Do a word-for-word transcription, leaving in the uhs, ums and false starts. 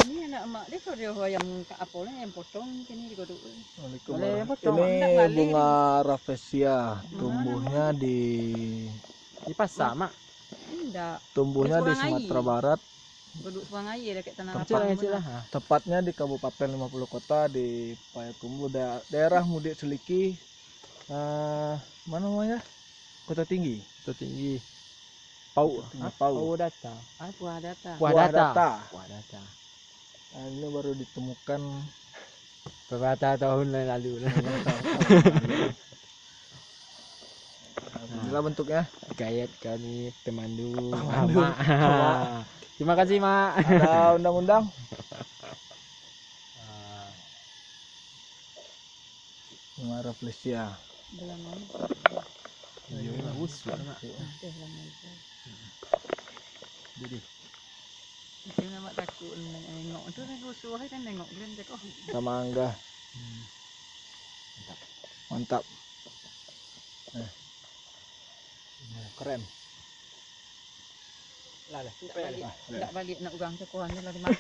Ini anak mak dia, kalau dia ayam ka-, apo lah, ayam potong kini di kodok tu. Assalamualaikum. Boleh potong. Ini bunga rafflesia, tumbuhnya di Mak. Indak. Tumbuhnya di Sumatera Barat. Kodok Sungai Aia, dekat tanah lapang. Tepatnya di Kabupaten Lima Puluh Kota, di Payakumbuh, da- daerah Mudik Seliki. Eh, mana namanya? Kota Tinggi. Kota Tinggi. Pau. Kota Tinggi, Pau. Pau Data. Ah, Puah Data. Puah Data. Puah Data. Nah, ini baru ditemukan beberapa tahun yang lalu. Inilah bentuknya. Gayat kami pemandu. Pemandu. Mak. Terima kasih, Mak. Ada undang-undang. Bunga rafflesia. Belum lama. Iya, bagus banget. Oke, lama itu. Jadi. Itu nampak takut nengok tu, nengok suah kan, nengok keren cakap. Sama angga. Mantap. Eh. Keren. Lah, lah, tak balik, tak balik nak urang cakuan tu lah dimakan.